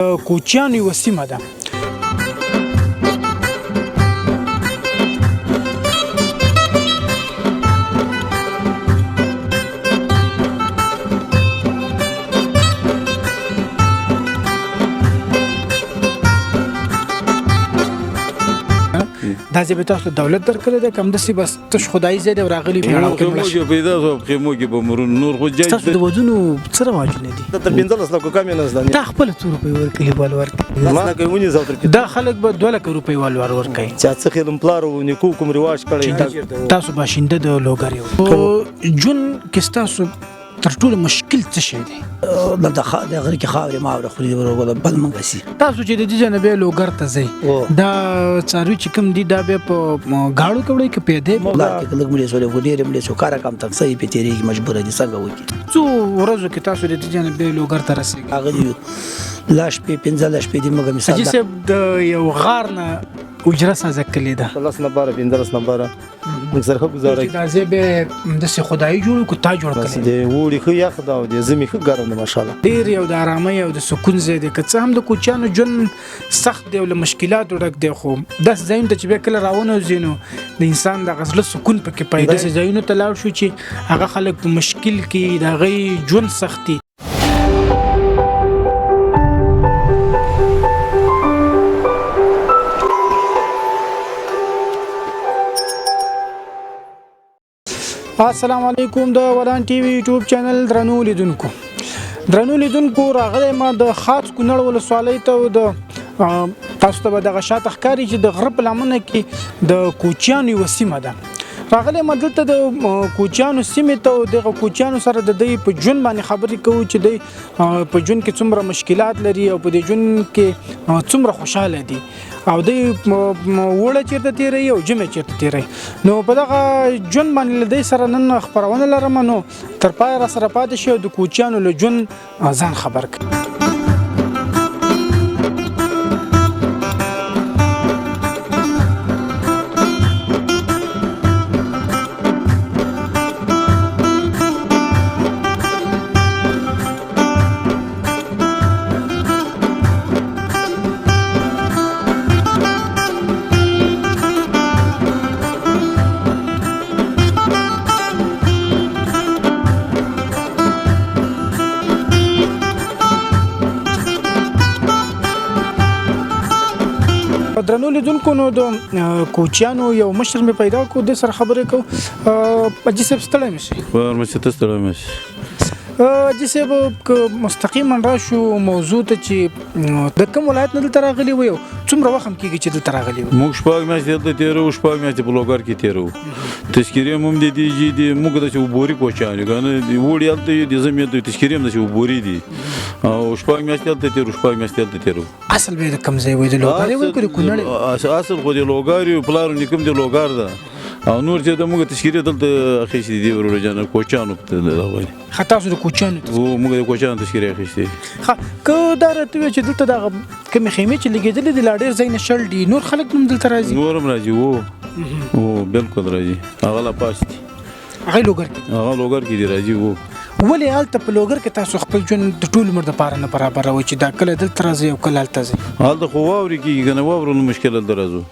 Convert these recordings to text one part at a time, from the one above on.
کوچیانو یوه سیمه ده. دا ځای به تاسو دولت درکړی دی که همداسې بس تش خدایي ځای دی او راغلي پړاو کې مړه شي؟ پیدا شو خیمو کې به مرو نور خو جای. ستاسو د ودونو څه رواجونه دي؟ تر 15 لکو کم یې نه زده. تا خپله څو روپۍ ورکړي وال ورکړي؟ لس لکه یې ونیسه تر دا خلک به 2 لکه روپۍ وال ور ورکوي. چا څه خېلم پلار او نیکو کوم رواج کړی. تاسو باشنده د لوګر یو، په ژوند کې ستاسو تر ټولو مشکل څه شی دی؟ دلته د غره کې خاورې ماورې خوري ورغله بل منګه سي. تاسو چې د دې ځای نه بیا لوګر ته ځئ، دا څاروي چې کوم دي دا بیا په ګاړو کې وړئ که پیادې؟ لار کې لږ مړې شولې خو ډېرې مړې شو، کاره کم تنګ سوي پې تېرېږي، مجبوره دي څنګه وکړي. څو ورځو کې تاسو د دې ځای نه بیا لوګر ته رسېږئ؟ هغه دي لا شپې 15 شپې دي. موږ مثال حاجي صاحب د یو غار نه اجره سازه کلې ده. 10 نمبره 15 نمبره موږ سره ښه ګزاره. دا ځای به داسې خدایي جوړ کو تا جوړ کړی؟ د اوړي ښه یخ ده او د ژمي ښه ګرم ده ماشاءالله. ډېر یو د ارامۍ او د سکون ځای دی. که څه هم د کوچیانو ژوند سخت دی او له مشکلاتو ډک دی، خو داسې ځایونو ته چې بیا کله راونوځي نو د انسان دغه زړه سکون پکې پیدا. داسې ځایونو ته لاړ شو چې هغه خلک په مشکل کې د هغوی ژوند سخت دي. السلام علیکم د ولان ټي وي یوټیوب چینل درنو لیدونکو راغلی ما د خاص کونړ ولسوالۍ ته. د تاسو ته به دغه شاته ښکاري چې د غره په لمنه کې د کوچیانو یوه سیمه ده. راغلی ما دلته د کوچیانو سیمې ته او دغه کوچیانو سره د دوی په ژوند باندې خبرې کوو چې دوی په ژوند کې څومره مشکلات لري او په دې ژوند کې څومره خوشحاله دي او دوی اوړه چېرته تېروي او ژمی چېرته تېروي. نو په دغه ژوند باندې له دوی سره نن خپرونه لرم، نو تر پایه را سره پاتې شي او د کوچیانو له ژوند ځان خبر کړئ. درنو لیدونکو نو د کوچیانو یو مشر مې پیدا کو، د سره خبرې کو. حاجي صاحب ستړی مې شي. ورمه چې ته ستړی مې شي. حاجي صاحب که مستقیما راشو موضوع ته چې د کوم ولایت نه دلته راغلي وئ او څومره وخت هم کېږي چې دلته راغلي وئ؟ موږ شپږ میاشتې دلته تېروو، شپږ میاشتې په لوګر کې تېروو. تذکرې هم د دې جي دي، موږ داسې وبوري کوچیان یو که نه اوړي هلته یو د ژمي هلته تذکرې هم داسې وبوري دي او شپږ میاشتې هلته تېرو، شپږ میاشتې هلته تېروو. اصل به د کوم ځای وئ؟ د لوګر وئ که د کونړ؟ اصل خو د لوګر یو، پلار نیکه هم د لوګر ده او نور چې د موږ تذکرې دلته اخیستې دي ورور جانه، کوچیانو په دغه باندې. ښه تاسو د کوچیانو؟ هو موږ د کوچیانو تذکرې اخیستې. ښه که دا راته ووایې چې دلته دغه کومې خیمې چې لګېدلې دي لا ډېر ځای نه شل دي، نور خلک هم دلته راځي؟ نور هم راځي، هو هو بالکل راځي، هغه لا پاس دي. هغه لوګر کې دي؟ هغه لوګر کې دي راځي. هو ولې هلته په لوګر کې تاسو خپل ژوند د ټول عمر دپاره نه برابروئ چې دا کله دلته راځئ او کله هلته ځئ؟ هلته خو واورې کېږي که نه، واورو نو مشکل هلته راځو.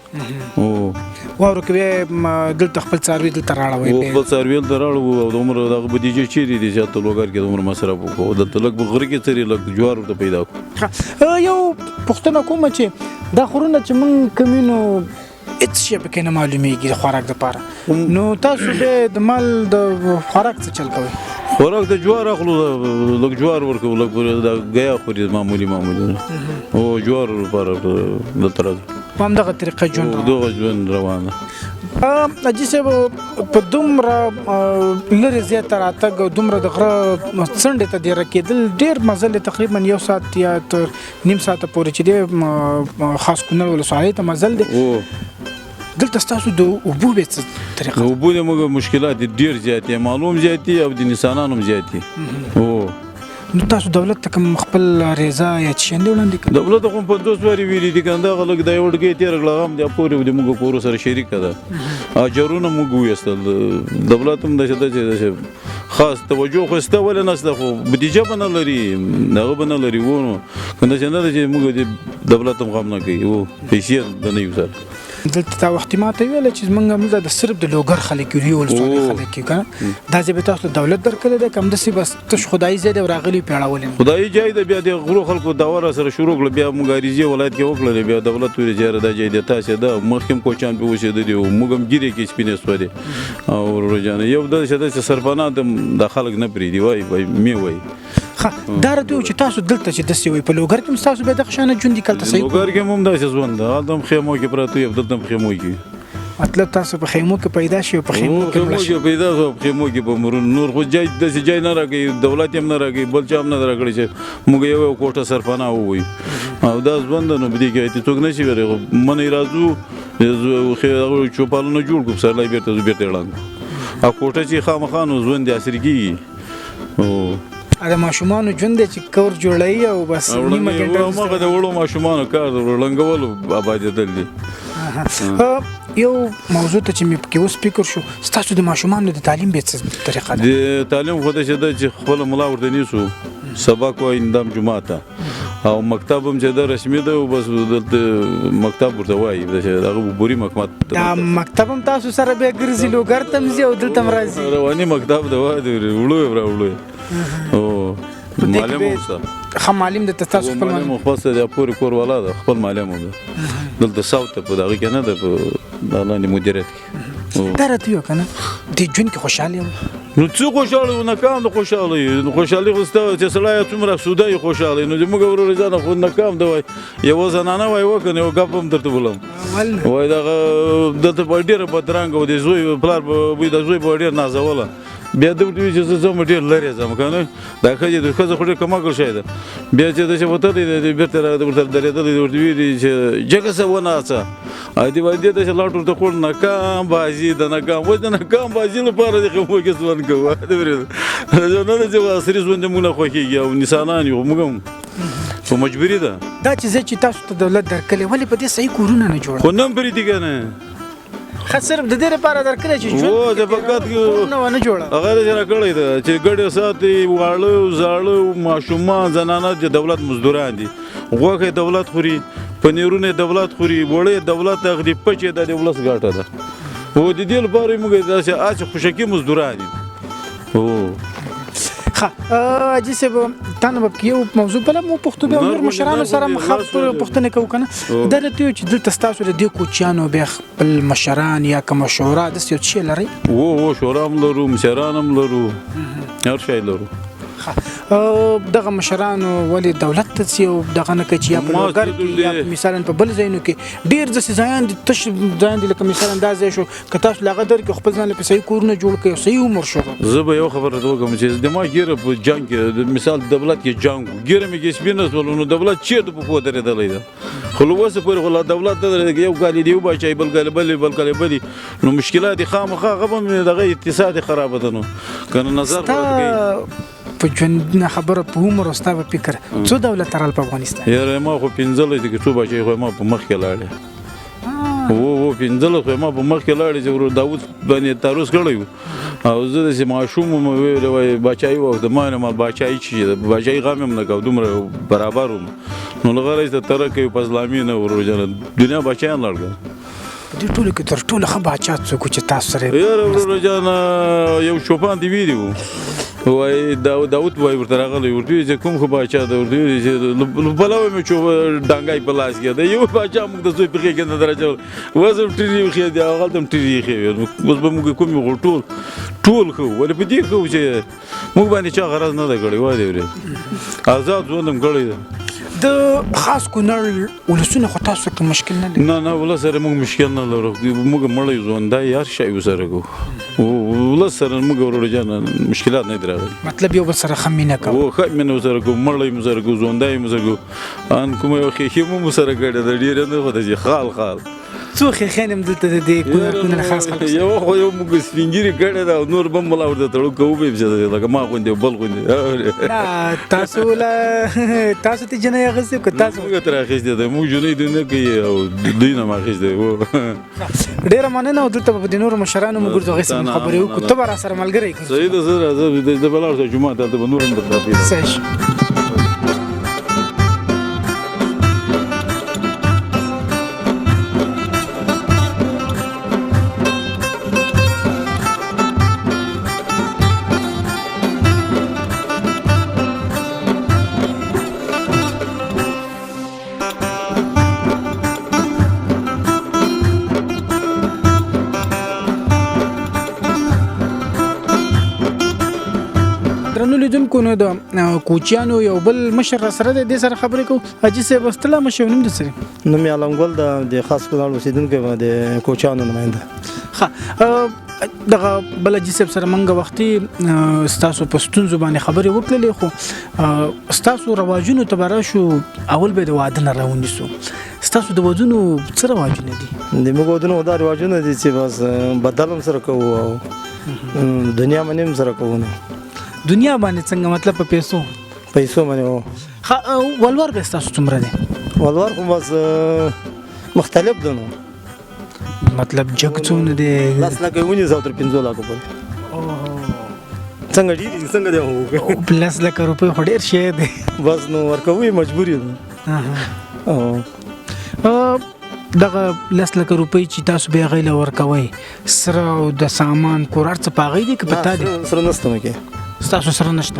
هو واورو کې بیا دلته خپل څاروي دلته راړوئ؟ هو خپل څاروي هلته راړوو او د عمر دغه بودیجه چېرې دي چې هلته لوګر کې د عمر مصرف وکړو، دلته لږ په غره کې څري لږ جوار ورته پیدا کړو. یو پوښتنه کوم چې دا غرونه چې موږ کوم وینو هېڅ شی پکې نه معلومیږي د خوراک دپاره، نو تاسو بیا د مال د خوراک څه چل کوئ؟ خوراک د جوار اخلو، لږ جوار ورکوو، لږ د ګیا خوري معمولي معمولي، او جوار لپاره دلته راځو. په همدغه طریقه ژوند دغه ژوند روان ده. حاجي صاحب په دومره لرې ځای ته راتګ او دومره د غره څنډې ته دېره کېدل ډېر مزل دی، تقریبا یو ساعت یا تر نیم ساعته پورې چې دی خاص کونړ ولسوالۍ ته مزل دی. دلته ستاسو د اوبو بیا څه طریقه؟ د اوبو د موږ مشکلات دي ډېر زیات دي، مالو هم زیات دي او د انسانانو هم زیات دي. هو نو تاسو دولت ته کوم خپل ریزه یا څه شی نه وړاندې کړی؟ دولت خو 50 واري ویلي دي کنه، دغه لږ د یو ډګې تیر کړه هم د پورې د موږ کور سره شریک ده، اجرونه موږ ویستل. دولت هم داسې داسې خاص توجه خو شته ولې نشته، خو بودیجه به نه لري، هغه به نه لري. و نو که داسې نه ده چې موږ د دولت هم غم نه کوي، و پیسې به نه یو سره. دلته تا وختي ماته ویل چې زمونږ همدلته د صرف د لوګر خلک یو، یو ولسوالۍ خلک یو که نه، دا ځای به تاسو ته دولت درکړی دی که همداسې بس تش خدایي ځای دی او راغلي پیړولی؟ خدایي جای دی. بیا د غرو خلکو دعوه را سره شروع کړه، بیا موږ عریضې ولایت کې وکړلې، بیا دولت ویل چې یاره دا جای دی تاسې ده، مخکې هم کوچیان پرې اوسېدلي وو، موږ هم ږیرې کې سپینې سوې. او ورور جانه یو داسې داسې سرپناه د خلک نه پرېږدي، وایي وایي مې وایي. ښه، دا راته ووایه چې تاسو دلته چې داسې وئ په لوګر کې هم ستاسو بیا دغه شانه ژوند دي که هلته صحیح؟ لوګر کې هم داسې ژوند ده، هلته هم خیمو کې پراته یو، دلته هم خیمو کې. مطلب تاسو په خیمو کې پیدا شئ او په خیمو کې مړه شئ؟ کې پیدا شو، په خیمو کې به مرو. نور خو جای داسې جای نه راکوي، دولت یې هم نه راکوي، بل چا هم نه راکړي چې موږ یو یو کوټه سرپناه ووایو. او دا ژوند ده، نو په دې کې څوک نه شي ویلی، خو منی راځو چوپالونه جوړ کړو، پسرلی بېرته ځو، بېرته یې ړنګ کړو. او کوټه چې خامخا نو ژوند یې عصري کېږي. د ماشومانو ژوند دی چې کور جوړوي او بس نیمه ګنټه. هماغه د وړو ماشومانو کار دی، ړنګولو آبادېدل دي. یو موضوع ته چې مې پکې اوس فکر شو، ستاسو د ماشومانو د تعلیم بیا څه طریقه ده؟ د تعلیم خو داسې ده چې خپله ملا ورته نیسو، سبق وایي اندام جومات ته، او مکتب هم چې ده رسمي ده، او بس دلته مکتب ورته وایي، داسې هغه بوري مکتب. دا مکتب هم تاسو سره بیا ګرځي، لوګر ته هم ځي او دلته هم راځي؟ رواني مکتب ده، وایي وړو یې راوړو یې. معلم هم شته. ښه معلم دی تاسو خپل؟ معلم خپل څه دی، پورې کور والا ده، خپل معلم هم ده. دلته ساوت ته په دغه کې نه ده، په دا لاندې مدیریت کې. دا راته ووایه که نه، دې ژوند کې خوشحال یم؟ نو څه خوشحاله یو، ناکام د خوشحاله یو. نو خوشحالي خو ستا چې سړی څومره سوده یې خوشحاله یې. نو زموږ ورور جانه خو ناکام دی، وایي یوه زنانه وایي وکړه، یو ګپ هم درته بولم. وایي دغه دلته به ډېره بدرنګه و، د زوی پلار به د زوی به ډېر نازوله. بیا ده ورته وویل چې زه ځم ډېر لرې ځم که نه، دا ښځې د ښځه خو ډېر کم عقل شی ده. بیا چې داسې وتلی دی، بېرته راغی ورته درېدلی دی، ورته ویلي چې جګه څه وناڅه. او دې باندې داسې لاټ ورته خوړ، ناکام بازي د ناکام، اوس د ناکام بازي لپاره دې خیمو کې ژوند کوو. نه ده چې عصري ژوند دې موږ نه خوښېږي او انسانان یو، موږ هم خو مجبوري ده. دا چې زه چې تاسو ته دولت درکړی، ولې په دې صحیح کورونه نه جوړوي؟ خو نه هم پرېږدي که نه. ښه، صرف د دې لپاره درکړی چې ژوند د فقط کورونه ونه جوړه. هغه داسې راکړی ده چې ګډې ساتي، واړه زاړه ماشومان زنانه د دولت مزدوران دي، غوښه دولت خوري، پنیرونه دولت خوري، وړې دولت اخلي، پچې د ولس ګټه ده. او د دې لپاره موږ داسې هسې خوشکي مزدوران یو. ښه حاجي صاحب، تا نه به پکې یو موضوع بله مو پوښتو، بیا نور مشرانو سره هم ښه پوښتنه کوو که نه. دا راته ووایه چې دلته ستاسو د دې کوچیانو بیا خپل مشران یا کومه شورا داسې یو څه شی لرئ؟ هو، شورا هم لرو، مشران هم لرو، هر شی لرو. ښه، دغه مشرانو ولې دولت ته څه یو دغه نه کوي چې یا په لوګر کې یا مثلا په بل ځایونو کې ډېر داسې ځایان دي، تش ځایان دي، لکه مثلا دا ځای شو که تاسو له هغه درکړئ خپل ځان له صحیح کورونه جوړ کړئ او صحیح عمر شو. زه به یو خبره درته وکړم چې د ما ږیره په جنګ کې، مثال دولت کې جنګ و، ږیره مې کې سپینه شول، نو دولت چېرته په پښو درېدلی ده؟ خو له اوسه پورې خو لا دولت نه درېدلی، یو کال یې د یو باچا، بل کال یې بل، بل کال یې بل، نو مشکلات یې خامخا هغه به مې دغه اقتصاد یې خرابه ده. نو که نه نظر ستا په ژوند نه خبره په عمر او ستا په فکر څو دولت راغلل په افغانستان؟ یاره ما خو 15 دي که څو بچي خو ما په مخ کې لاړې. وو 15 خو ما په مخ کې لاړې چې ورور داود باندې تعرض کړی و، او زه داسې ماشوم وم، ویل وایي باچایي وه، د ما نه ما باچایي چې ده، باچایي غم یې هم نه کاوه، دومره برابر وم. نو له غره ایسته تره کوي فضلامي نه ورور جانه، دنیا باچایان لاړ کړه. په دې ټولو کې تر ټولو ښه باچا څوک و چې تاسو سره؟ یاره ورور جانه یو چوپان دی ویلي و، وایي داود وایي ورته راغلی، ورته ویلي چې کوم ښه باچا دی، ورته ویلي چې له پلوه مې ډانګی په لاس کې دی، یو باچا موږ د زوی په غېږ کې نه درچول، اوس هم ټیرې وښې دي، هغلته هم ټیرې ایښې وې. نو اوس به موږ کوم یو ټول ښه وو، ولې په دې ښه وو چې موږ باندې چا غرض نه دی کړی، وایي دی ورې ازاد ژوند هم کړی دی. د خاص کونړ ولسونه خو تاسو کوم مشکل نه لري؟ نه نه، ولس سره موږ مشکل نه لرو، موږ مړی ژوندی هر شی ورسره کوو، ولس سره موږ ورور جانه مشکلات نه دي راغلي. مطلب یو بل سره ښه مینه کوو؟ هو، ښه مینه ورسره کوو، مړی مو سره کوو، ژوندی مو سره کوو، ان کومه یو ښیښې مو سره کړې ده، ډېره نه خو داسې خال خال. څو خېخیان هم دلته د دې کونړ خاص خلکو سره. یو خو یو موږ سپینګیري کړی ده او نور به هم ملا ورته تړو کوو به یې چې لکه ما غوندې او بل غوندې. نه، تاسو له تاسو ته جنۍ اخیستې که تاسو موږ ترې اخیستې ده، موږ جنۍ دوی نه کوي او دوی نه هم اخیستې. ډېره مننه، او دلته به د نورو مشرانو موږ ګرځو، هغوی سره خبرې وکړو، ته به را سره ملګری ګرځو. صحیح ده، زه راځم، زه به لاړ شم جومات، هلته به نور هم درته راپیدا. صحیح شو. درنو لیدونکو، نو د کوچیانو یو بل مشر را سره دی، دې سره خبرې کوو. حاجي صاحب، ستړی مه شې، نوم دې څه دی؟ نوم یې علم ګل ده، د خاص کونړ اوسېدونکی یم، د کوچیانو نماینده. ښه، دغه بل حاجي صاحب سره موږ وختي ستاسو په ستونزو باندې خبرې وکړلې، خو ستاسو رواجونو ته به راشو. اول به د واده نه راونیسو. ستاسو د ودونو څه رواجونه دي؟ د موږ ودونو دا رواجونه دي چې بس بدل هم سره کوو او دنیا باندې هم سره کوو. نو دنیا باندې څنګه؟ مطلب په پیسو؟ پیسو باندې وو. ښه، ولور به ستاسو څومره دی؟ ولور خو بس مختلف ده. نو مطلب جګ څونه دی؟ 10 لکه یې ونیسه او تر 5 لکو پورې. څنګه ډېر دي، څنګه دی؟ 10 لکه روپۍ خو ډېر شی دی. بس نو ورکوو یې، مجبور یو. دغه 10 لکه روپۍ چې تاسو بیا هغې له ورکوئ، سره او د سامان کور هر څه په هغې دي که په تا دي؟ سره نشته مکې. ستاسو سره نشته؟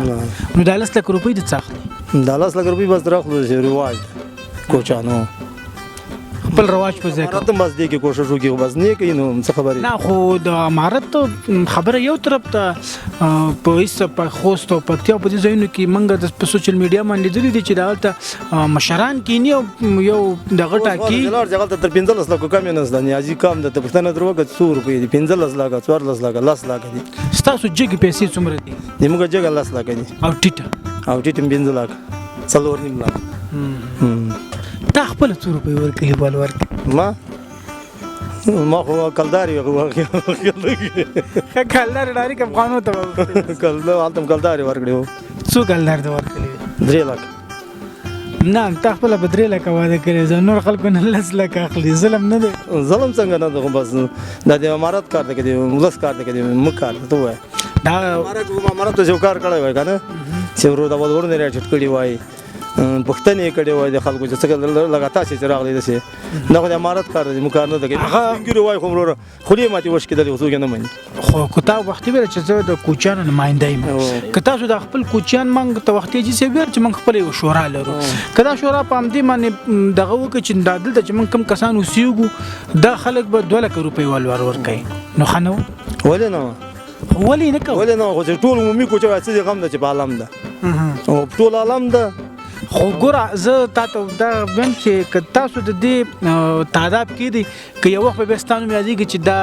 نو دا 10 لکه روپۍ د څه اخلي؟ دا 10 لکه روپۍ بس راخلو چې رواج دی کوچانو خپل رواج په ځای امارت هم بس دې کې کوشش وکړي، خو بس نه کوي، نو څه خبرې. نه، خو د امارت خبره یو طرف ته، په هیڅ په خوست او پکتیا په دې ځایونو کې موږ د په سوشل میډیا باندې لیدلي دي چې دغلته مشران کینی او یو دغه ټاکي. اوس لاړ هلته تر 15 لکو کم یې نشته. نیازي کم ده، ته پوښتنه ترې وکړه څو روپۍ دي، 15 لکه، 14 لکه، 10 لکه دي. ستاسو جګې پیسې څومره دي؟ د موږ جګه 10 لکه دي. او ټیټه؟ او ټیټه هم 5 لکه، 4.5 لکه. تا خپله څو روپۍ ورکړي بل ورکړي؟ ما خو کلدارې ښه، کلدارې ډایرک افغانو ته به ورکړي. هلته هم کلدارې ورکړې وو. څو کلدارې دې ورکړې وې؟ 3 لکه. نه، تا خپله په 3 لکه واده کړی، زه نور خلکو نه 10 لکه اخلي، ظلم نه دی؟ ظلم څنګه نه دی، خو بس دا د امارت کار دی که د ولس کار دی که د موږ کار دی، ته ووایه. دا امارت ته یو کار کړی وای که نه، چې ورور د ولورونه یې راټیټ کړي وای، پوښتنې یې کړې وای د خلکو چې څنګه لکه تاسې چې راغلي داسې. دا خو د امارت کار دی، موږ کار نه دی. هغه سپینږیري وای خو وروره خولې ماتې وشکېدلې، خو څوک یې نه مني. خو که تا وختي ویل چې زه د کوچیانو نماینده یم، که تاسو د خپل کوچیان موږ ته وختي چې صاحب ویل چې موږ خپله یوه شورا لرو، که دا شورا په همدې باندې دغه وکړي چې دا دلته چې موږ کوم کسان اوسېږو دا خلک به 2 لکه روپۍ ولور ورکوي، نو ښه نه وه؟ ولې نه وه؟ خو ولې نه کوو؟ ولې نه وه؟ خو چې ټول عمومي کوچه وای، څه دې غم ده چې په عالم ده، او ټول عالم ده. خو ګوره، زه تا ته دا وایم چې که تاسو د دې تعداد کې دی، که یو وخت به بیا ستا نوم یادېږي چې دا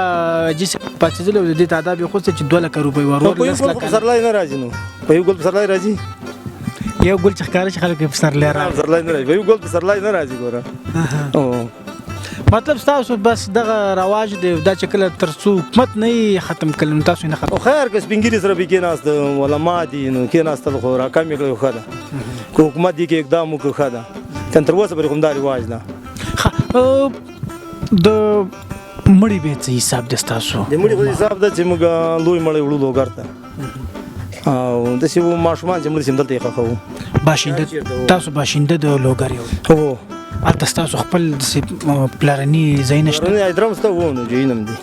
جسم پاڅېدلی او د دې تعداد یې ښوسته چې 2 لکه روپۍ ورور، په یو 10 ګل لکه خو پسرلی نه راځي، نو په یو ګل پسرلی راځي؟ یو ګل چې ښکاره شي خلک یې پسرلی راځي. پسرلی نه راځي، په یو ګل پسرلی نه راځي. ګوره مطلب ستاسو بس دغه رواج دی، دا چې کله تر څو حکومت نه یې ختم کړي نو تاسو یې نه ختم. خو خیر که سپینږیري سره به کېناست، علما دي نو کېناستل خو راکم یې کړی، ښه ده. که حکومت دې کې اقدام وکړي ښه ده، که تر اوسه پورې خو همدا رواج ده. ښه، د مړي به څه حساب دی ستاسو؟ د مړي خو حساب ده چې موږ لوی مړی وړو لوګر ته، او داسې ماشومان چې مړه شي دلته یې ښخوو. باشنده تاسو باشنده د لوګر یو؟ هو. هلته ستاسو خپل داسې پلرني ځای نشته؟ پلرني ایدرم شته، وو نو جوین هم دي.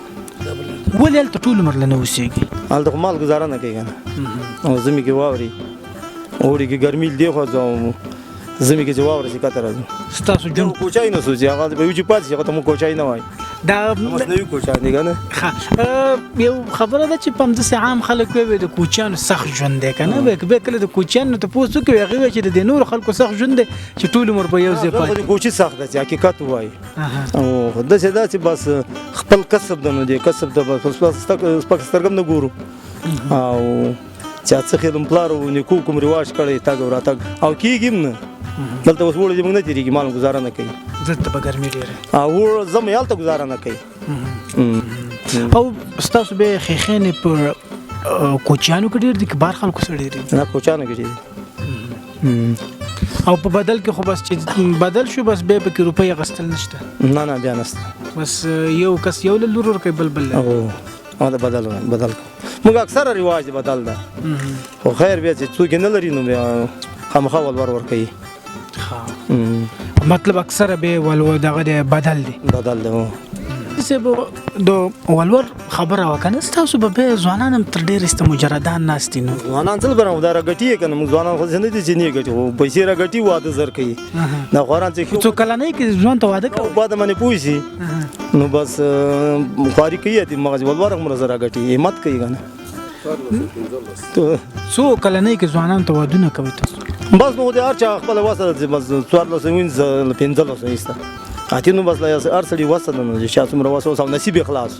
ولې هلته ټول عمر له نه اوسېږي؟ هلته خو مال ګزاره نه کوي که نه، او ژمي کې واوري، اوړي کې ګرمي دی، خو ژمي کې چې واوره شي کته راځو. ستاسو ژوند کوچای نه سوځي، هغه به یو چې پاتې شي هغه ته موږ کوچای نه وایو، دا مصنوعي کوچای دی که نه. ښه، یو خبره ده چې په همداسې عام خلک وایي د کوچیانو سخت ژوند دی که نه، بیا کله د کوچیانو تپوس وکړي هغوی وایي چې د دې نورو خلکو سخت ژوند دی چې ټول عمر په یو ځای پاتې. د کوچي سخت دی چې حقیقت ووایي، او داسې ده چې بس خپل کسب ده، نو دې کسب ته بس سپک سترګه هم نه ګورو، او چې څه خېلم پلار او نیکو کوم رواج کړی تګ او راتګ او کېږي هم نه. دلته اوس وړي موږ نه تیریږي، مال گزاره نه کوي. دلته به ګرمي ډېره او زم یې هلته ګزاره نه کوي. او ستاسو به خیخینې په کوچیانو کې ډېر دي که بهر خلکو سره ډېر دي؟ نه، کوچیانو کې ډېر دي. او په بدل کې خو بس چې بدل شو بس بیا پکې روپۍ اخیستل نشته؟ نه نه، بیا نشته. بس یو کس یو له لور ورکوي، بل بل. او دا بدل بدل موږ اکثره رواج دی بدل ده، خو خیر بیا چې څوک یې نه لري نو بیا خامخا ولور ورکوي. مطلب اکثره به ولور دغه دی، بدل دی. بدل دی. صاحب د ولور خبره وکړه، ستاسو به بیا ځوانان هم تر ډېره ایسته مجردان ناست دي نو؟ ځوانان څه لپاره دا راګټي یې که نه، موږ ځوانان خو داسې نه دي چې نه یې ګټي، خو پیسې راګټي، واده زر کوي. دا خواران چې څو کلنۍ کې ځوان ته واده کوي؟ واده باندې پوه شي نو بس خواري کوي، دې مغز ولور هم زر راګټي، همت کوي که نه. څو کلنۍ کې ځوانان ته وادونه کوي تاسو؟ بس نو د هر چا خپله وسه ده، چې بس 14 وینځ 15 ایسته اته، نو بس له هر سړي وسه ده، نو چې چا څومره وسه اوس او نصیب یې خلاص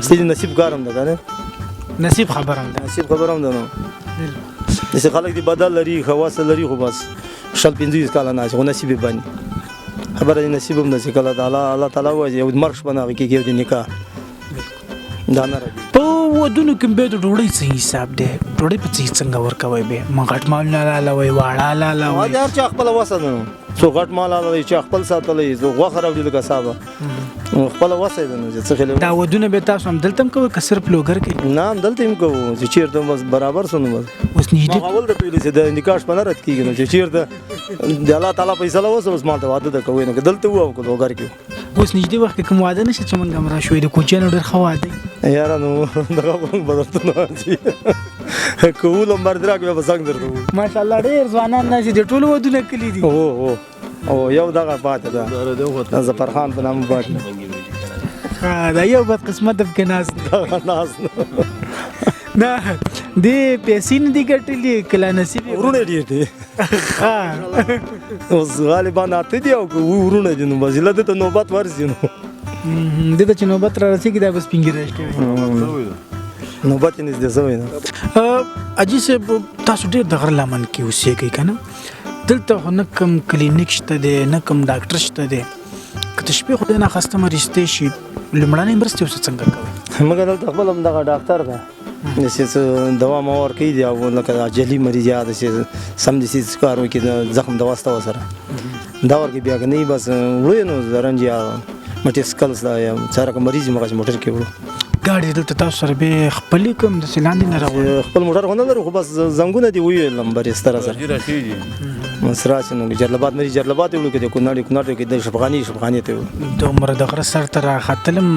ستې، نصیب کار هم ده که نه. نصیب خبره هم ده. نصیب خبره هم ده. نو داسې خلک دي بدل لري، ښه وسه لري، خو بس 20 25 کاله ناست، خو نصیب یې باندې خبره دې نصیب هم ده چې کله د الله تعالی وایي یو مرګ شپه نه هغه کېږي، یو د نکاح دا نه راځي. په ودونو کې بیا د ډوډۍ څه حساب دی؟ ډوډۍ په څه څنګه ورکوئ؟ بیا موږ غټ مالونه رالوئ، واړه رالوئ؟ د هر چا خپله وسه ده، نو څو غټ مال راولي، چا خپل ساتلی، څو غوښه راوړي لکه صاحبه، نو خپله وسه یې ده، نو چې څه خیال. دا ودونه بیا تاسو هم دلته هم کوئ که صرف لوګر کې؟ نه، هم دلته هم کوو، چې چېرته بس برابر سو نو بس. اوس نږدې ما اول درته ویلي چې د نکاح شپه نه رد کېږي، نو چې چېرته د الله تعالی فیصله وسه بس ما ته واده ده کوئ، نو که دلته وو او که لوګر کې وو. اوس نږدې وخت کې کوم واده نشته چې موږ هم راشو؟ د کوچیانو ډېر ښه واده دی. یاره نو دغه خو موږ به درته نه راځي که و لمبر دې راکړه، بیا به زنګ درته ووایو. ماشاءالله ډېر ځوانان ناست دي، ټول ودونه کړي دي. هو هو او یو دغه پاتې ده، ظفر خان په نامه پاتې. دا یو بد قسمت پکې ناست دی. دغه ناست نه دې پیسې نه دي ګټلي، کله نصیب یې. وروڼه ډېر دي. اوس غالبا اته دي او که اووه وروڼه دي، نو بس هله ده ته نوبت ورسي نو. دې ته چې نوبت را رسېږي دا به سپین ږیری کوي. نوبت یې نږدې شوی دی. حاجي صاحب تاسو ډېر د غره لمن کې اوسېږئ که نه؟ دلته خو نه کوم کلینیک شته دی، نه کوم ډاکټر شته دی، که د شپې خدای ناخواسته مریض دی شي لومړنۍ مرستې ورسره څنګه کوئ؟ موږ دلته خپل هم دغه ډاکټر ده، داسې څه دوا ما ورکوي دی، او لکه عجلي مریض یا داسې سم داسې څه کار وکړي، د زخم دوا سته ورسره دا ورکوي، بیا که نه وي بس وړو یې نو زرنج یا مټې سکل سته یا څه رقم مریض یې موږ چې موټر کې وړو. ګاډي دلته تاسو سره بیا خپلې کوم داسې لاندې نه راوړي؟ خپل موټر خو نه لرو، خو بس زنګونه دي ویل لمبر یې ستره سره بس راشي، نو جلال آباد مریض جلال آباد ته وړو، که د کونړ کونړ ته، که د شفخانې شفخانې ته وړو. دومره د غره سر ته راختلم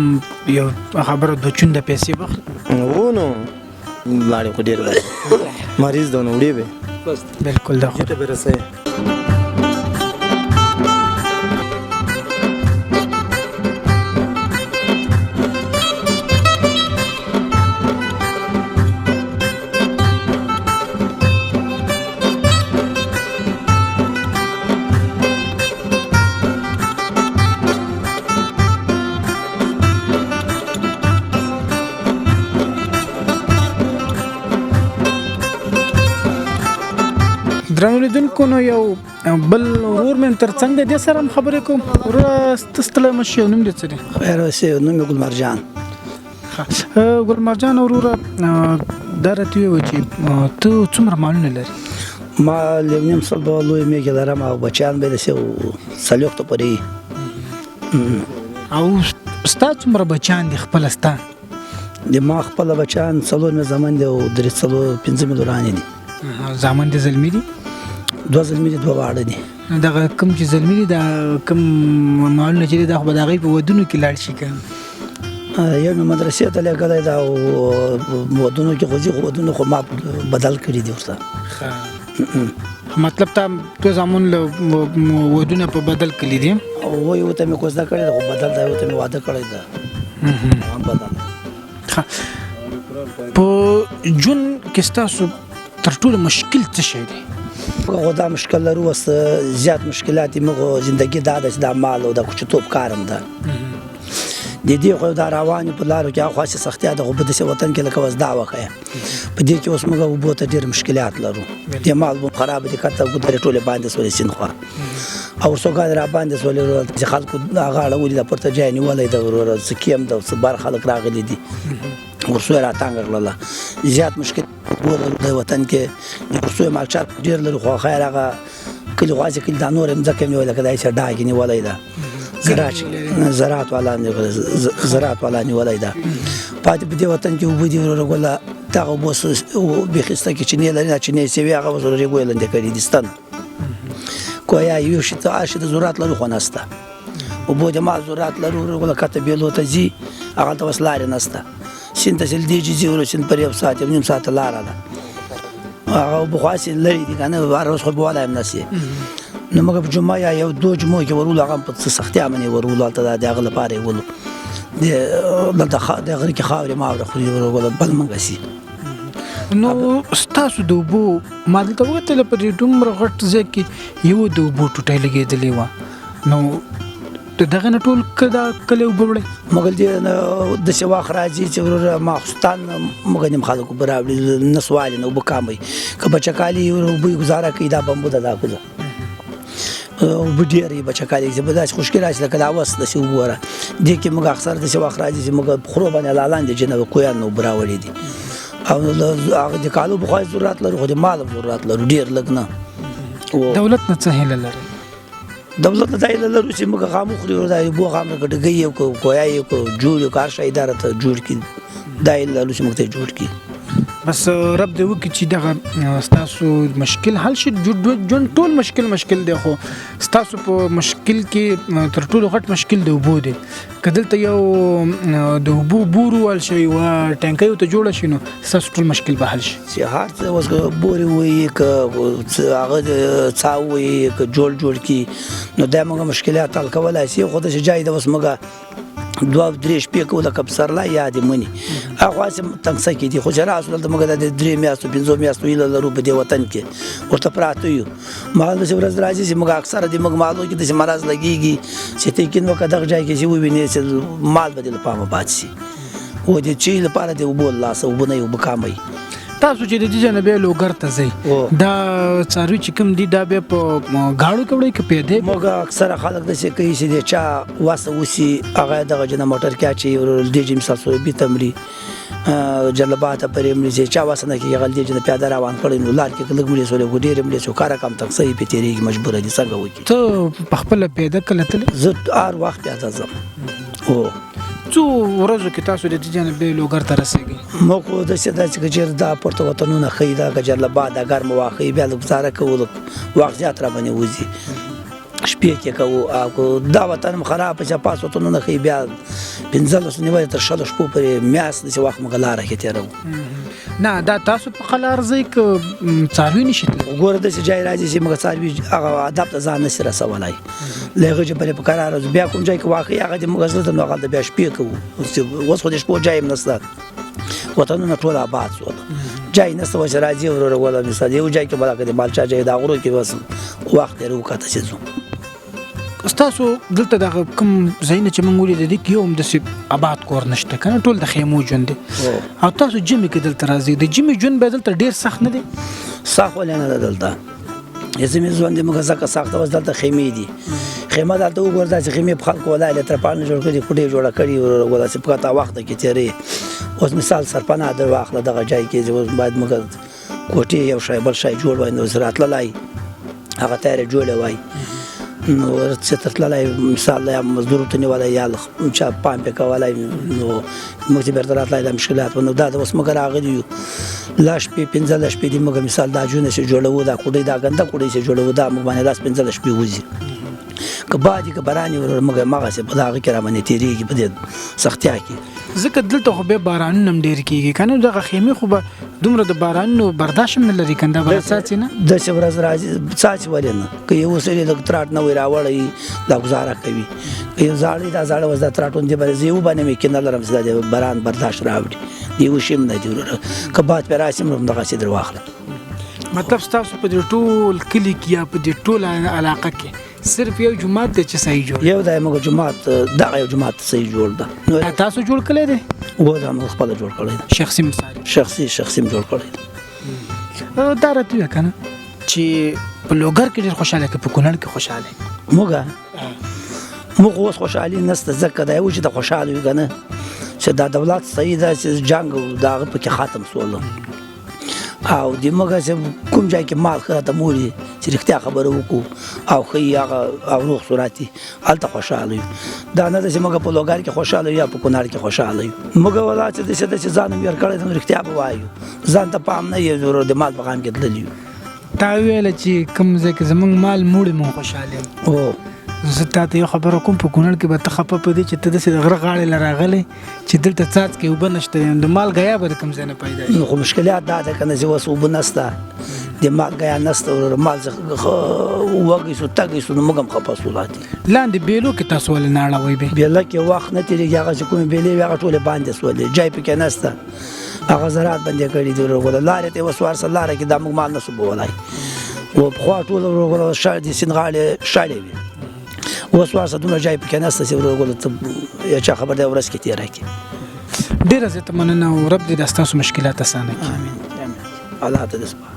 یو خبره دوه چونده پیسې به اخلي. هو نو لاړې خو ډېر مریض دی نو وړې به. بالکل دا خو دې ته به رسوي. درنو لیدونکو نو یو بل ورور مې تر څنګ دی، دې سره هم خبرې کوم. وروره ته ستړی مه شې، نوم دې څه دی؟ خیر اوسې، نوم مې ګل مرجان. ګل مرجان وروره دا راته ووایه چې ته څومره مالونه لرې؟ ما یو نیم سل به لوی مېږې لرم او بچیان به یې داسې 40 پورې. او ستا څومره بچیان دي خپله ستا؟ د ما خپله بچیان 4 مې زامن دي او درې څلور پنځه مې لورانې دي. زامن دې زلمي دي؟ 2 زلمي دي، 2 واړه دي. دغه کوم چې زلمي دي دا کوم مالونه چې دي دا خو به د هغوی په ودونو کې لاړ شي که؟ یو مې مدرسې ته لېږلی ده او ودونو کې خو ځي، خو ودونو خو ما بدل کړي دي ورته. مطلب تا 2 زامن له ودونه په بدل کړي دي؟ هو، یو ته مې کوزده کړې ده خو بدل ده، یو ته مې واده کړی ده. هم بدل. په ژوند کې ستاسو تر ټولو مشکل څه شی دی؟ موږ خو دا مشکل لرو اوس، زیات مشکلات دي. موږ زندګي دا ده چې دا مال او دا کوچیتوب کار هم ده. د دې خو دا روانې په لارو کې هاخوا هسې سختیا ده، خو په داسې وطن کې لکه اوس دا وښیه، په دې کې اوس موږ اوبو ته ډېر مشکلات لرو. د مال بوم خراب دي، کته ګودرې ټولې باندې سولې سیند خوا او څوګانې را باندې سولې وروره، چې خلکو هغه اړولي ده، پورته جای نیولی ده وروره، څه کیم ده، څه بار خلک راغلي دي، ورسو یې راتنګه کړله. زیات مشکل اوبو لرو د وطن کې، د ورسو یې مالچار ډېر لرو، خو خیر هغه کلي خو هسې کلي دا نورې مځکه یې نیولې، که دا هسې ډاګ یې نیولی ده، زراعت والا زراعت والا نیولی ده. پاتې په دې وطن کې اوبه دي وروره ګله، دغه اوبه بیخي سته کې چینې لري، دا چینې سوي هغه اوس ریګو یې لندې کړي دي، ستنه کویا یو شي ته هر شي د ضرورت لرو خو نسته. اوبو د مال ضرورت لرو وروره ګله، کته بیلو ته ځي هغلته اوس لارې نسته، سیند ته چې دې چې ځي وروره سیند پر یو ساعت یو نیم ساعت لاره ده، هغه اوبه خو هسې لرې دي که نه، هره ورځ خو بولی هم نه سي. نو موږ په جمعه یا یو دوه جمعو کې ورولو، هغه هم په څه سختیا باندې ورولو، هلته د هغه لپاره یې ولو. دلته د غره کې خاورې ماوره خوري وروره ګله، بل موږ سي. نو ستاسو د اوبو ما دلته وکتله، په دې دومره غټ ځای کې یو د اوبو ټوټه لګېدلې وه، نو د دغه نه ټول دا کلی اوبه وړی؟ موږ دې داسې وخت راځي چې وروره ماخستن موږ نیم خلک اوبه راوړي، نسوالې نه اوبه کموي، که بچه کالي اوبه یې ګزاره کوي، دا بمبو ده، دا کوزه اوبه ډېرې وي، بچه کالي چې به داسې خشکي راشي لکه دا اوس داسې اوبه وره. دې کې موږ اکثر داسې وخت راځي چې موږ په خرو باندې لالاندې جنه کویان نه اوبه راوړي دي، او هغه د کالو پخوا یې ضرورت لرو، خو د مال هم ضرورت لرو، ډېر لږ نه. دولت نه څه هیله لرئ؟ دولت نه دا هیله لرو چې موږ غم وخوري، دا اوبو غم که ډګۍ یې که کویا یې که جوړ یې که هر شی اداره ته جوړ کړي، دا هیله لرو چې موږ ته یې جوړ کړي. بس رب دې وکړي چې دغه ستاسو مشکل حل شي. ژوند ټول مشکل مشکل دی، خو ستاسو په مشکل کې تر ټولو غټ مشکل د اوبو دی. که دلته یو د اوبو بور ووهل شي، یوه ټانکۍ ورته جوړه شي، نو ستاسو ټول مشکل به حل شي. چې هر څه اوس که بورې ووهي، که هغه څاه ووهي، که جوړ جوړ کړي، نو دا موږ مشکلات حل کولای شي. خو داسې جای ده اوس موږ دوه درې شپې کوو لکه پسرلی یا د مني، هغه هسې تنګسه کې دي. خو چې راسو دلته موږ د درې میاشتو پنځو میاشتو هیله لرو په دې وطن کې ورته پراته یو. مهال داسې ورځ راځي چې موږ اکثره د موږ مالو کې داسې مرض لګېږي چې ته یقین وکړه دغه ځای کې چې ووینې چې مال به دې له پامه باد شي. او د چي لپاره د اوبو له لاسه اوبه نه اوبه کموي. تاسو چې د دې ځای نه بیا لوګر ته ځئ، دا څاروي چې کوم دي دا بیا په ګاړو کې وړئ که پیاده؟ موږ اکثره خلک داسې کوي چې د چا وسه وسي هغه دغه جنه موټر کې اچوي، دې چې مثال سوربي ته مري، جلال آباد ته پرې مري، چې چا وسه نه کېږي هغه دې جنه پیاده روان کړی، نو لار کې که لږ مړي سولې خو ډېر مړي سو، کاره کم تنګ سوي پرې تېرېږي، مجبوره دي څنګه وکړي. ته په خپله پیاده کله تللی؟ زه هر وخت پیاده ځم. هو. څو ورځو کې تاسو د دې ځای نه بیا لوګر ته رسېږئ؟ موږ خو داسې ده چې که چېرې دا پورته وطنونه ښيي، دا که جلال آباد دا ګرمه واښه وي، بیا لږ ګزاره کوو، لږ وخت زیات را باندې وځي، شپې کې کوو. او که دا وطن هم خراب شي، پاس وطنونه ښيي، بیا 15 نیولې تر 20 شپو پورې میاشت داسې وخت موږ لاره کې تېروو. نه دا تاسو په قلار ځئ که څاروي نشي تللی؟ ګوره داسې جای راځي چې موږ څاروي هغه ادب ته ځان نشي رسولی، له هغه چې پرې په کراره ځو. بیا کوم ځای کې واښه وي، هغه دې موږ زړه ته، نو هغلته بیا شپې کوو. اوس خو د شپو جای هم نشته، وطنونه ټول آباد شول، جای نشته. اوس راځي وروره ګوره مثال یو ځای کې به لکه د مالچا ځای دا غرو کې بس وخت تېروو کته چې ځو. ستاسو دلته دغه کوم ځایونه چې موږ ولیدل، دې کې یو هم داسې آباد کور نشته که نه، ټول د خیمو ژوند دی. او تاسو ژمي کې دلته راځئ، د ژمي ژوند به دلته ډېر سخت نه دی؟ سخت ولې نه ده دلته؟ ژمي ژوند دی موږ ځکه سخت ده، اوس دلته خیمې دي، خیمه دلته وګوره داسې خیمې په خلکو ولاړې، ترپالونه جوړ کړي، کوټې جوړه کړي، وروره ګوره داسې په کته وخته کې تېرېږي. اوس مثال سرپناه در واخله دغه ځای کې چې اوس باید موږ کوټې یو شی بل شی جوړ وای، نو اوس راتللی هغه تیارې جوړې وای، نو چې تر تللی مثال یا مزدور ته نیولی یا چا پام پې کولی، نو موږ چې بېرته راتللی دا مشکلات وو. نو دا د اوس موږ راغلي یو لس شپې 15 شپې دي، موږ مثال دا جونه چې جوړوو، دا کوډۍ دا ګنده کوډۍ چې جوړوو، دا موږ باندې لس 15 شپې وځي، که باد که باران وي وروره موږ هماغسې په هغه کې را باندې تېرېږي په دې سختیا کې. ځکه دلته خو بیا بارانونه هم ډېر کېږي که نه، دغه خیمې خو به دومره د بارانونو برداشت هم نه لري که نه، دا به څاڅي نه؟ داسې ورځ راځي څاڅي ولې نه، که یو سړي لږ تراټ نوی راوړی دا ګزاره کوي، که یو زاړه دا زاړه اوس دا تراټون دې باندې زه یو باندې مې یقین نه لرم چې دا د باران برداشت راوړي، د یو شي هم نه دی وروره، که باد پرې راشي هم همدغسې در واخله. مطلب ستاسو په دې ټول کلي کې یا په دې ټوله علاقه کې صرف یو جومات دی چې صحیح جوړ یو دی موږ جومات، دغه یو جومات صحیح جوړ ده. نو تاسو جوړ کړی دی؟ و دا موږ خپله جوړ کړی دی. شخصي مصارف؟ شخصي مې جوړ کړی دی. دا راته ووایه که نه چې په لوګر کې ډېر خوشحاله که په کونړ کې خوشحاله؟ موږ اوس خوشحالي نشته، ځکه دا یو چې د خوشحاله یو که نه چې دا دولت صحیح ده چې جنګ د هغه پکې ختم سول، او د موږ چې کوم ځای کې مال ښه راته موري چې رښتیا خبره وکړو او ښه یې هغه او روغ صورت وي، هلته خوشحاله یو. دا نه ده چې موږ په لوګر کې خوشحاله یو یا په کونړ کې خوشحاله یو. موږ ولا چې داسې ده چې ځان مې ورکړی دی، نو رښتیا به وایو، ځان ته پام نه یو، د مال په غم کې تللي یو. تا ویله چې کوم ځای کې زموږ مال موړي موږ خوشحاله یو. هو. زه تا ته یو خبره کوم، په کونړ کې به ته خفه په دې چې ته داسې د غره غاړې له راغلی چې دلته څاڅکی اوبه نشته، د مال ګیا به د کوم ځای نه پیدا شي. نو خو مشکلات دا ده که نه چې اوس اوبه نشته، د مال ګیا نشته وروره، مال چې وږی سو تږی سو نو موږ هم خفه سو. لاندې لاندې بیلو کې تاسو ولې نه اړوئ؟ بیله کې وخت نه تېرېږي، هغه چې کومې بیلې وې هغه ټولې باندې سولې، جای پکې نشته، هغه زراعت باندې کړي دي ورور. لارې ته اوس ورسه، لاره کې دا موږ مال نه سو بولای. و پخوا ټول ورور د سیند غاړې شاړې وې، اوس ورسه دومره جای پکې نشته چې ورور ته یو چا خبر دی ورځ کې تېره کړي. ډېره زیاته مننه او رب دې دا ستاسو مشکلات اسانه کړي. آمین آمین. الله ته دې سپارم.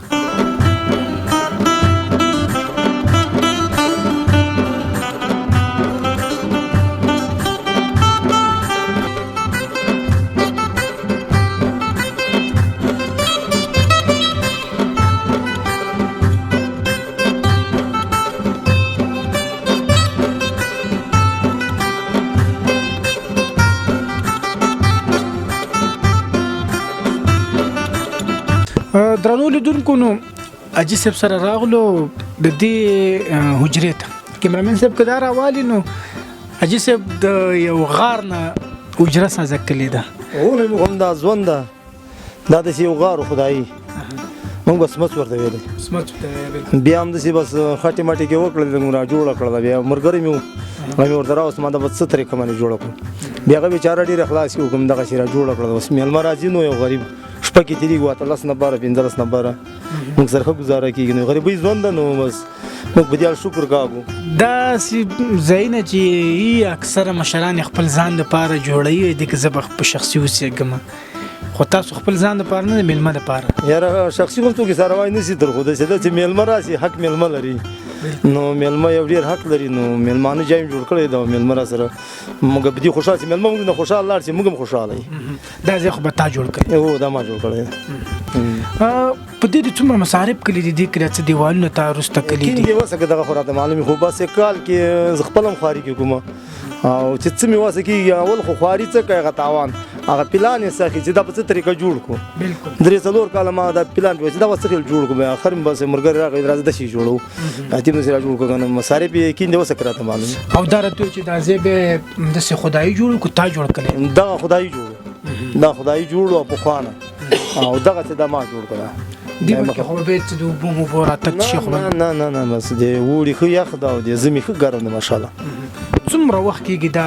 درنو لیدونکو، نو حاجي صاحب سره راغلو د دې حجرې ته. کیمرامین صاحب که دا راوالي، نو حاجي صاحب د یو غار نه حجره سازه کړې ده. غونه موږ هم دا ژوند ده، دا داسې یو غار و خدایي، موږ به سمڅ ورته ویلی. سمڅ ورته ویلی. بیا هم داسې بس خټې مټې کې وکړل، موږ را جوړه کړله. بیا ملګری مې و، هغه مې ورته راوست، ما دا به څه طریقه باندې جوړه کړو. بیا هغه بېچاره ډېر اخلاص یې وکړم، دغسې را جوړه کړله. بس مېلمه راځي نو یو غریب شپه کې تېرېږي، 18 نفره 15 نفره موږ سره ښه ګزاره کېږي. نو غریبۍ ژوند ده، نو بس موږ په دې حال شکر کاږو. داسې ځایونه چې اکثره مشران یې خپل ځان دپاره جوړوي، دې کې زه به په شخصي اوسېږم، خو تاسو خپل ځان دپاره نه، د مېلمه دپاره. یاره شخصي هم څوک یې سره وایي نه شي تر خو داسې ده چې مېلمه راشي حق مېلمه لري، نو مېلمه یو ډېر حق لري. نو مېلمانه جای مې جوړ کړی دی، مېلمه را سره موږ په دې خوشحاله چې مېلمه موږ نه خوشحاله لاړ شي، موږ هم خوشحاله یو. دا ځای خو به تا جوړ کړی؟ هو، دا ما جوړ کړی دی. په دې دې څومره مصارف کړي دي؟ دې کې دا څه دیوالونه تا وروسته کړي دي؟ کین دې وسه که دغه خو راته معلوم وي، خو بس کال کې زه خپل هم خواري کې کوم، او چې څه مې وسه کېږي اول خو خواري څه کوي، هغه تاوان هغه پلان یې سخي چې دا په څه طریقه جوړ کړو. بالکل. 3-4 کاله ما دا پلان جوړ چې دا به څه خیال جوړ کړو. بیا اخر مې بس ملګری راغی، راځه داسې جوړو، اتیم داسې را جوړ کړو، که نه مصارف یې کین دې وسه که راته معلوم وي. او دا راته ووایه چې دا ځای به داسې خدایي جوړ کړو، تا جوړ کړی؟ دغه خدایي جوړ، دا خدایي جوړ او پخوانه، او دغه څه دا ما جوړ کړه. دې مخکې خو به څه د اوبو موبو راتګ شي خو به؟ نه، نه، نه، نه، بس د اوړي ښه یخ ده او د ژمي ښه ګرم ده ماشاءالله. څومره وخت کېږي دا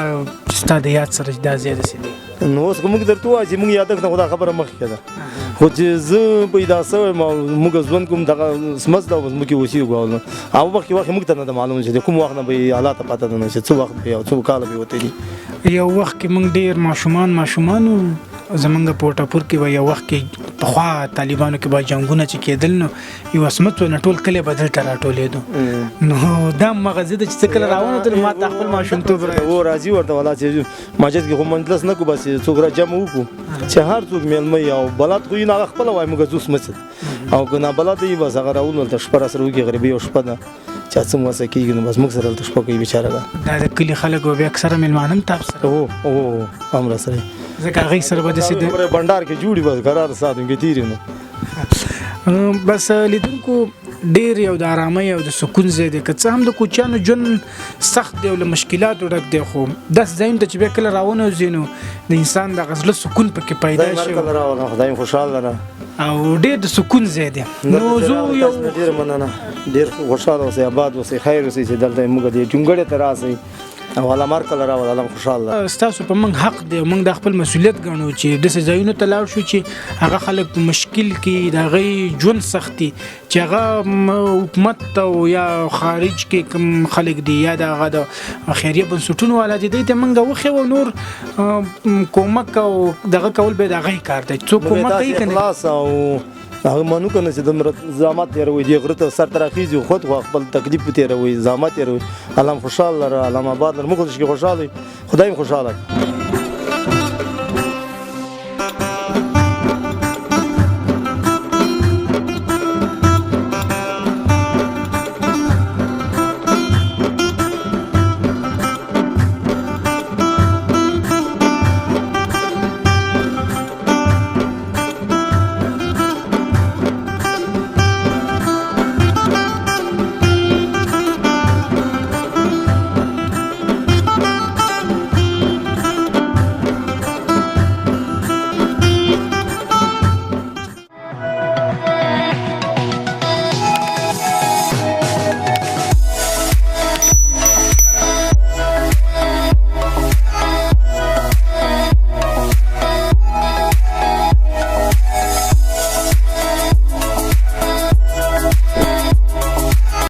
چې ستا د یاد سره چې دا ځای داسې دی؟ نو اوس که موږ درته ووایو چې موږ یادښت نه، خو دا خبره مخکې ده، خو چې زه پیدا سوی یم او موږ ژوند کوم دغه سمڅ ده او بس موږ کې اوسېږو، او مخکې وخت موږ ته نه ده معلوم چې د کوم وخت نه به یې الله ته پته ده نو چې څه وخت به یې او څو کاله به یې وتلي. یو وخت کې موږ ډېر ماشومان وو، زمونږ په ټاپور کې به یو وخت کې پخوا طالبانو کې به جنګونه چې کېدل، نو یو سمڅ و، نو ټول کلی به دلته راټولېدو. نو دا مغزه ده چې څه کله راونوتل، ما ته خپل ماشومتوب راځي. هو راځي ورته ولا چې مسجد کې خو مجلس نه کو، بس څوک را جمع وکړو چې هر څوک مېلمه یې او بلد خو یې نه، هغه خپله وایي موږ ځو سمڅ ته، او که نابلد یې بس هغه راولو دلته شپه را سره وکړي. غریبي یو شپه ده چې څه مو وسه کېږي، نو بس موږ سره دلته شپه کوي بېچاره ده. دا د کلي خلک به بیا اکثره مېلمانه هم تاسو سره؟ هو، هو، هو، هم را سره. ځکه هغوی سره به داسې د بنډار کې جوړي بس قرار ساتم کې تېري. نو بس لیدونکو ډېر یو د آرامۍ او د سکون ځای دی. که څه هم د کوچیانو ژوند سخت دی او له مشکلاتو ډک دی، خو داسې ځایونو ته چې بیا کله راونوځي نو د انسان دغه زړه سکون پکې پیدا خدای شي. هر کله راولم، خدای مې خوشحاله لره. او ډېر د سکون ځای دی. نو زه یو ډېر مننه، ډېر خوشحاله اوسئ، آباد اوسئ، خیر اوسئ چې دلته موږ دې جونګړې ته راسئ. او الله مر کله راول، الله خوشحال ده. ستاسو په موږ حق دی، موږ د خپل مسولیت ګڼو چې داسې ځایونو ته لاړ شو چې هغه خلک په مشکل کې، د هغوی ژوند سخت دي، چې هغه حکومت او یا خارج کې کوم خلک دي یا د هغه د خیریه بنسټونو والا دي، دوی ته موږ وښیو. نور کومک او دغه کول به د هغوی کار دی، څوک کومک کوي که نه. اخلاص او هغه منو کنه چې دومره زحمت تېروي، دې غره ته سر ته راخیږي، خود خو خپل تکلیف تېروي، زحمت تېروي. الله خوشحال لره، الله آباد لره، موږ خو خوشحال، خدای هم خوشحاله.